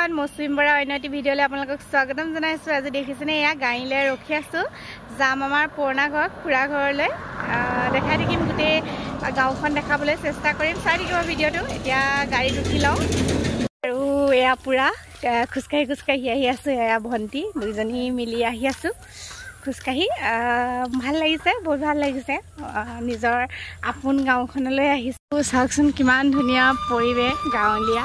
Everyone, মৌচুমী বৰা অন্য এটি ভিডিঅ'লৈ আপোনালোকক স্বাগতম জনাইছোঁ। আজি দেখিছেনে এয়া গাড়ীলৈ ৰখি আছোঁ, যাম আমাৰ পুৰণা ঘৰ খুৰা ঘৰলৈ। দেখাই থাকিম, গোটেই গাঁওখন দেখাবলৈ চেষ্টা কৰিম, চাই থাকিব ভিডিঅ'টো। এতিয়া গাড়ীত উঠি লওঁ আৰু এয়া পূৰা খোজকাঢ়ি খোজকাঢ়ি আহি আছোঁ। এয়া ভণ্টি দুইজনী মিলি আহি আছোঁ খোজকাঢ়ি। ভাল লাগিছে, বহুত ভাল লাগিছে। নিজৰ আপোন গাঁওখনলৈ আহিছোঁ। চাওকচোন কিমান ধুনীয়া পৰিৱেশ গাঁৱলীয়া।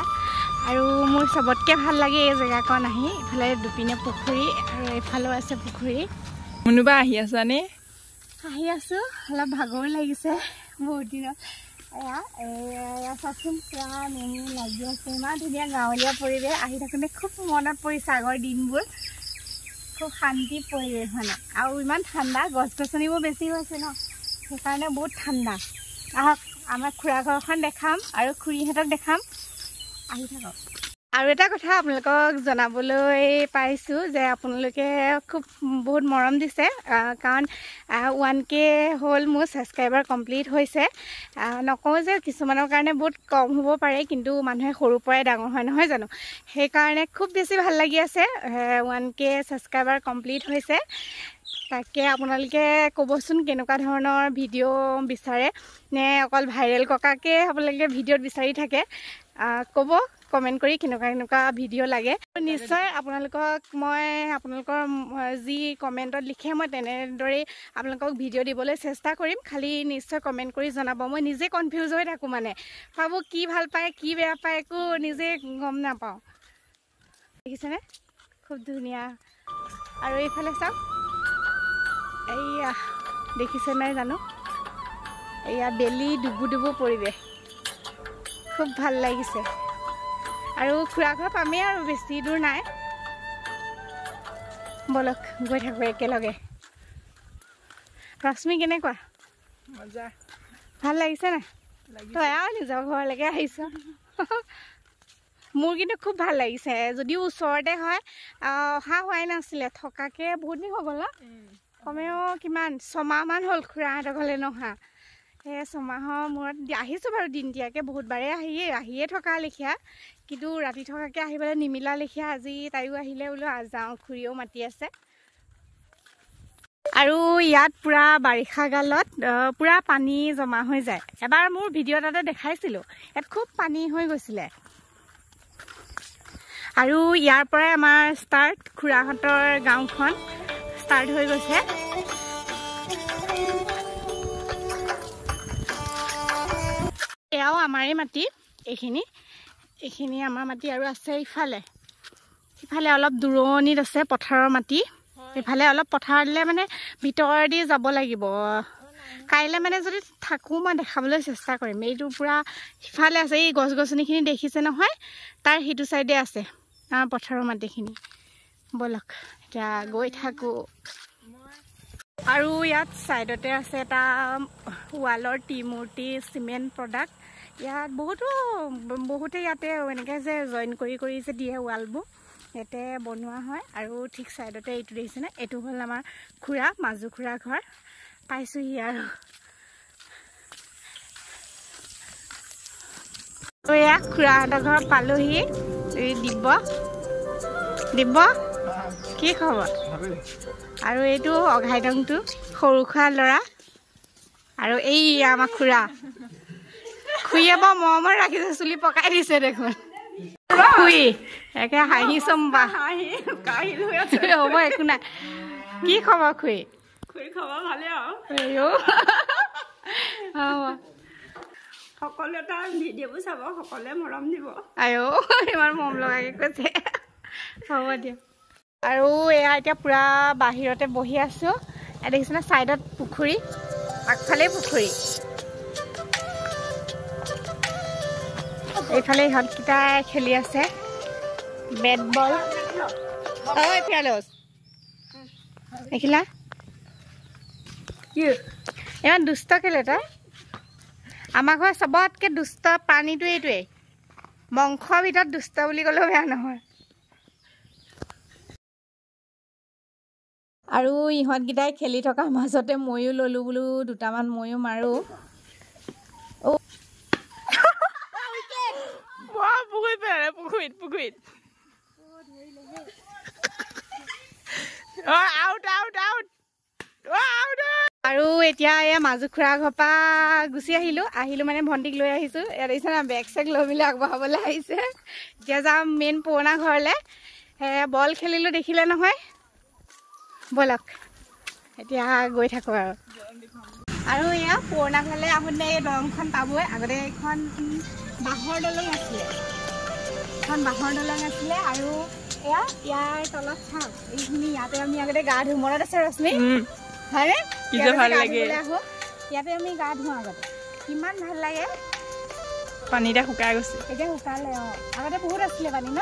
আৰু মোৰ চবতকৈ ভাল লাগে এই জেগাকণ আহি। ইফালে দুপিনে পুখুৰী আৰু এইফালেও আছে পুখুৰী। কোনোবা আহি আছানে? আহি আছোঁ, অলপ ভাগৰো লাগিছে বহুত দিনত। এয়া এয়া চাওকচোন পূৰা নেমু লাগি আছে, ইমান ধুনীয়া গাঁৱলীয়া পৰিৱেশ। আহি থাকোঁতে খুব মনত পৰিছে আগৰ দিনবোৰ, খুব শান্তি পৰিৱেশ মানে। আৰু ইমান ঠাণ্ডা, গছ গছনিবোৰ বেছি হৈছে ন, সেইকাৰণে বহুত ঠাণ্ডা। আহক আমাৰ খুৰা ঘৰখন দেখাম আৰু খুৰীহঁতক দেখাম, আহি থাকক। আৰু এটা কথা আপোনালোকক জনাবলৈ পাইছোঁ যে আপোনালোকে খুব বহুত মৰম দিছে, কাৰণ 1K হ'ল মোৰ ছাবস্ক্ৰাইবাৰ কমপ্লিট হৈছে। নকওঁ যে কিছুমানৰ কাৰণে বহুত কম হ'ব পাৰে, কিন্তু মানুহে সৰুৰ পৰাই ডাঙৰ হয় নহয় জানো, সেইকাৰণে খুব বেছি ভাল লাগি আছে। 1K subscriber complete হৈছে। তাকে আপোনালোকে ক'বচোন কেনেকুৱা ধৰণৰ ভিডিঅ' বিচাৰে, নে অকল ভাইৰেল ককাকে আপোনালোকে ভিডিঅ'ত বিচাৰি থাকে? ক'ব কমেণ্ট কৰি কেনেকুৱা কেনেকুৱা ভিডিঅ' লাগে। নিশ্চয় আপোনালোকক মই আপোনালোকৰ যি কমেণ্টত লিখে মই তেনেদৰেই আপোনালোকক ভিডিঅ' দিবলৈ চেষ্টা কৰিম। খালি নিশ্চয় কমেণ্ট কৰি জনাব। মই নিজে কনফিউজ হৈ থাকোঁ, মানে ভাবোঁ কি ভাল পায় কি বেয়া পায় একো নিজে গম নাপাওঁ। দেখিছেনে খুব ধুনীয়া। আৰু এইফালে চাওক, এইয়া দেখিছে নাই জানো, এইয়া বেলি ডুবু ডুবু পৰিৱেশ, খুব ভাল লাগিছে। আৰু খুৰা ঘৰ পামেই আৰু বেছি দূৰ নাই, ব'লক গৈ থাকোঁ একেলগে। ৰশ্মি কেনেকুৱা? মজা। ভাল লাগিছে নাই? তই আৰু নিজৰ ঘৰলৈকে আহিছ। মোৰ কিন্তু খুব ভাল লাগিছে, যদিও ওচৰতে হয় অহা হোৱাই নাছিলে, থকাকৈ বহুত দিন হৈ গ'ল ন, কমেও কিমান ছমাহমান হ'ল খুৰাহঁতৰ ঘৰলৈ নহা। সেই ছমাহৰ মূৰত আহিছোঁ বাৰু, দিনতীয়াকৈ বহুতবাৰেই আহিয়ে থকা লেখীয়া, কিন্তু ৰাতি থকাকৈ আহিবলৈ নিমিলা লেখীয়া। আজি তাইও আহিলে বোলো যাওঁ, খুৰীয়েও মাতি আছে। আৰু ইয়াত পূৰা বাৰিষা কালত পূৰা পানী জমা হৈ যায়। এবাৰ মোৰ ভিডিঅ' এটাতে দেখাইছিলোঁ, ইয়াত খুব পানী হৈ গৈছিলে। আৰু ইয়াৰ পৰাই আমাৰ ষ্টাৰ্ট, খুৰাহঁতৰ গাঁওখন ষ্টাৰ্ট হৈ গৈছে। এয়াও আমাৰে মাটি, এইখিনি এইখিনি আমাৰ মাটি। আৰু আছে ইফালে, সিফালে অলপ দূৰণিত আছে পথাৰৰ মাটি। ইফালে অলপ পথাৰলৈ মানে ভিতৰেদি যাব লাগিব। কাইলৈ মানে যদি থাকোঁ মই দেখাবলৈ চেষ্টা কৰিম। এইটো পূৰা সিফালে আছে, এই গছ গছনিখিনি দেখিছে নহয়, তাৰ সিটো চাইডে আছে আমাৰ পথাৰৰ মাটিখিনি। ব'লক এতিয়া গৈ থাকোঁ। আৰু ইয়াত ছাইডতে আছে এটা ৱালৰ ত্ৰিমূৰ্তি চিমেণ্ট প্ৰডাক্ট। ইয়াত বহুতে ইয়াতে এনেকৈ যে জইন কৰি কৰি যে দিয়ে ৱালবোৰ, ইয়াতে বনোৱা হয়। আৰু ঠিক ছাইডতে এইটো দেখিছেনে, এইটো হ'ল আমাৰ খুৰা, মাজু খুৰা ঘৰ। পাইছোঁহি আৰু। এয়া খুৰাহঁতৰ ঘৰ পালোহি। এই দিব্য, দিব্য কি খবৰ? আৰু এইটো অঘাইটংটো সৰু খুৰা ল'ৰা। আৰু এই আমাৰ খুৰা, খুৰীয়ে বৰ মৰমত ৰাখিছে, চুলি পকাই দিছে দেখোন। খুৰী একে হাঁহি চম্বা হ'ব, একো নাই। কি খবৰ খুৰী? সকলোৱে তাৰ ভিডিঅ'বোৰ চাব, সকলোৱে মৰম দিব। আইঅ ইমান মৰম লগাকে কৈছে, হ'ব দিয়ক। আৰু এয়া এতিয়া পূৰা বাহিৰতে বহি আছোঁ। দেখিছেনে ছাইডত পুখুৰী, আগফালে পুখুৰী, এইফালে ইহঁতকেইটাই খেলি আছে বেট বল। ঐ ফিয়াৰলেছ দেখিলা ইমান দুষ্ট কেলে তই? আমাৰ ঘৰ চবতকৈ দুষ্ট প্ৰাণীটো এইটোৱেই, বংশৰ ভিতৰত দুষ্ট বুলি ক'লেও বেয়া নহয়। আৰু ইহঁতকেইটাই খেলি থকাৰ মাজতে ময়ো ল'লোঁ বোলো দুটামান ময়ো মাৰোঁ। পুখুৰীত পুখুৰীত। Out out out. আৰু এতিয়া এয়া মাজু খুৰা ঘৰৰ পৰা গুচি আহিলোঁ। আহিলোঁ মানে ভণ্টিক লৈ আহিছোঁ। ইয়াত দেখিছে না, বেগ চেগ লৈ মেলি আগবঢ়াবলৈ আহিছে। এতিয়া যাম মেইন পুৰণা ঘৰলৈ। বল খেলিলোঁ দেখিলে নহয়, ব'লক এতিয়া গৈ থাকোঁ আৰু। আৰু এয়া পুৰণা ঘৰলৈ আহোঁতে এই দলংখন পাবই। আগতে এইখন বাঁহৰ দলং আছিলে, এখন বাঁহৰ দলং আছিলে। আৰু এয়া ইয়াৰ তলত চাওক এইখিনি, ইয়াতে আমি আগতে গা ধুওঁ। মনত আছে ৰশ্মি? হয়নে? ইয়াতে আমি গা ধুওঁ আগতে, কিমান ভাল লাগে। পানী এতিয়া শুকাই গৈছে। এতিয়া শুকালে। অঁ, আগতে বহুত আছিলে পানী ন।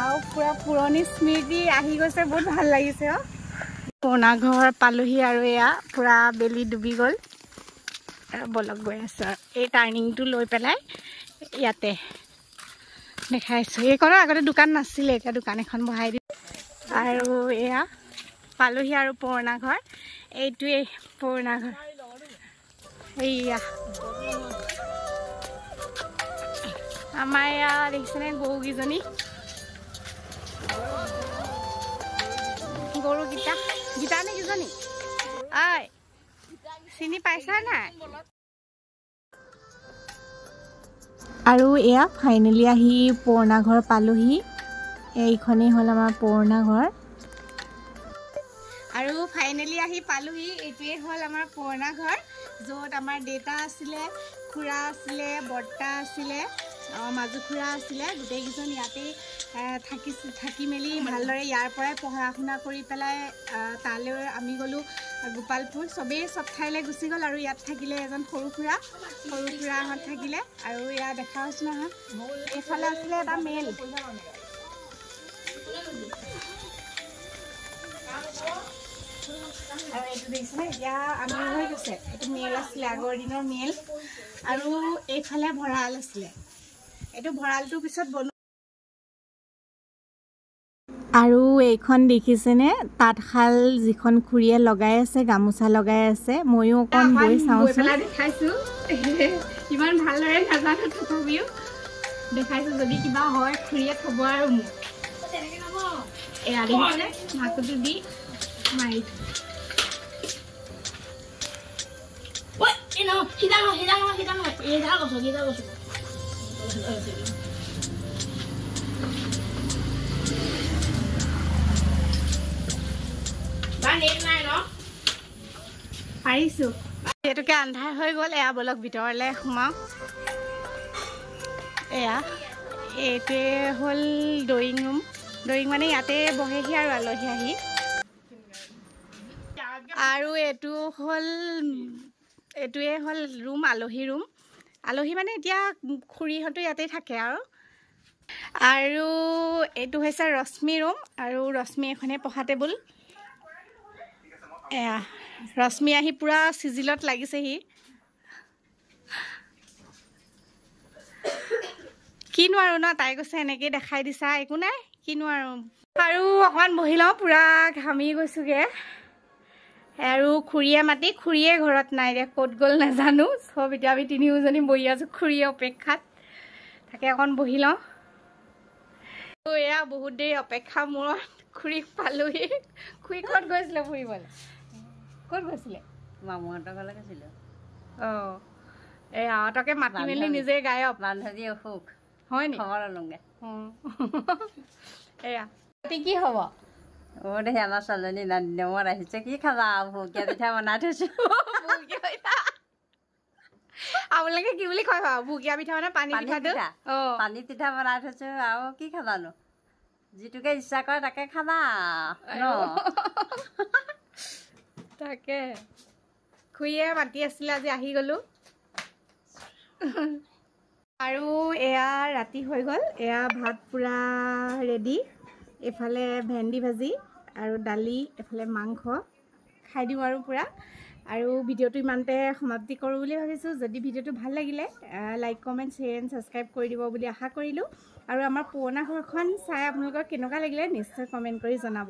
আৰু পুৰা পুৰণি স্মৃতি আহি গৈছে, বহুত ভাল লাগিছে। অঁ, পুৰণা ঘৰ পালোহি। আৰু এয়া পুৰা বেলি ডুবি গ'ল। বলক গৈ আছোঁ আৰু এই টাৰ্ণিংটো লৈ পেলাই ইয়াতে দেখাইছোঁ। এইখনৰ আগতে দোকান নাছিলে, এতিয়া দোকান এখন বহাই দিলোঁ। আৰু এয়া পালোহি আৰু পুৰণা ঘৰ, এইটোৱেই পুৰণা ঘৰ। এইয়া আমাৰ এয়া দেখিছেনে গৰুকেইজনী, গৰুকেইটা গীতা নে কিজনী? ঐ চিনি পাইছা নাই? আৰু এয়া ফাইনেলি আহি পুৰণা ঘৰ পালোহি। এইখনেই হ'ল আমাৰ পুৰণা ঘৰ। আৰু ফাইনেলি আহি পালোহি, এইটোৱেই হ'ল আমাৰ পুৰণা ঘৰ, য'ত আমাৰ দেউতা আছিলে, খুৰা আছিলে, বৰ্তা আছিলে, মাজু খুৰা আছিলে। গোটেইকেইজন ইয়াতেই থাকি মেলি ভালদৰে ইয়াৰ পৰাই পঢ়া শুনা কৰি পেলাই তালৈ আমি গ'লোঁ গোপালপুৰ। চবেই চব ঠাইলৈ গুচি গ'ল। আৰু ইয়াত থাকিলে এজন সৰু খুৰা, সৰু খুৰাহঁত থাকিলে। আৰু ইয়াত দেখা হৈছোঁ নহয়, এইফালে আছিলে এটা মেল। আৰু এইটো দেখিছেনে এতিয়া আমি হৈ গৈছে, এইটো মেল আছিলে, আগৰ দিনৰ মেল। আৰু এইফালে ভঁৰাল আছিলে, এইটো ভঁৰালটোৰ পিছত বনোৱা। আৰু এইখন দেখিছেনে তাঁতশাল যিখন খুৰীয়ে লগাই আছে, গামোচা লগাই আছে। ময়ো অকণ বৈ চাওঁচোন, দেখাইছোঁ। ইমান ভালদৰে নাজানো, তথাপিও দেখাইছোঁ। যদি কিবা হয় খুৰীয়ে থ'ব আৰু মোক। এয়া দেখিছেনে মাকোটো দি মাৰি। পাৰিছোঁ। যিহেতুকে আন্ধাৰ হৈ গ'ল, এয়া ব'লক ভিতৰলৈ সোমাওঁ। এয়া এইটোৱে হ'ল ড্ৰয়িং ৰুম। ড্ৰয়িং মানে ইয়াতে বহেহি আৰু আলহী আহি। আৰু এইটো হ'ল, এইটোৱে হ'ল ৰুম, আলহী ৰুম। আলহী মানে এতিয়া খুৰীহঁতো ইয়াতেই থাকে আৰু। আৰু এইটো হৈছে ৰশ্মি ৰুম। আৰু ৰশ্মি এখনেই পঢ়া টেবুল। এয়া ৰশ্মি আহি পূৰা চিজিলত লাগিছেহি। কিনো আৰু ন, তাই কৈছে এনেকেই দেখাই দিছা, একো নাই, কিনো আৰু। আৰু অকণমান বহি লওঁ, পূৰা ঘামি গৈছোঁগৈ। আৰু খুৰীয়ে মাতি, খুৰীয়ে ঘৰত নাই দে, ক'ত গ'ল নাজানো। চব এতিয়া আমি তিনিওজনী বহি আছোঁ খুৰীয়ে অপেক্ষাত। তাকে অকণ বহি লওঁ। এয়া বহুত দেৰি অপেক্ষা মূৰত খুৰীক পালোহি। খুৰী ক'ত গৈছিলে ফুৰিবলৈ? ক'ত গৈছিলে? মামুহঁতৰ ঘৰলৈ গৈছিলোঁ। অঁ, এয়া তাকে মাতি মেলি নিজে গায়ব। বান্ধৱী অসুখ হয় নি? খবৰ ল'লোঁগৈ। এয়া কি হ'ব? অ' দেহি আমাৰ ছোৱালীজনী ইমান দিনৰ মূৰত আহিছে, কি খাবা? ভুকীয়া পিঠা বনাই থৈছোঁ। আপোনালোকে কি বুলি কয় বাৰু ভুকীয়া পিঠা মানে? পানী পিঠাটো। পানী পিঠা বনাই থৈছোঁ। আৰু কি খাবানো? যিটোকে ইচ্ছা কৰে তাকে খাবা ন। তাকে খুৰীয়ে মাতি আছিলে, আজি আহি গ'লোঁ। আৰু এয়া ৰাতি হৈ গ'ল। এয়া ভাত পূৰা ৰেডি। এইফালে ভেন্দি ভাজি আৰু দালি, এইফালে মাংস। খাই দিওঁ আৰু পূৰা। আৰু ভিডিঅ'টো ইমানতে সমাপ্তি কৰোঁ বুলি ভাবিছোঁ। যদি ভিডিঅ'টো ভাল লাগিলে like, comment, share and subscribe কৰি দিব বুলি আশা কৰিলোঁ। আৰু আমাৰ পুৰণা ঘৰখন চাই আপোনালোকৰ কেনেকুৱা লাগিলে নিশ্চয় কমেণ্ট কৰি জনাব।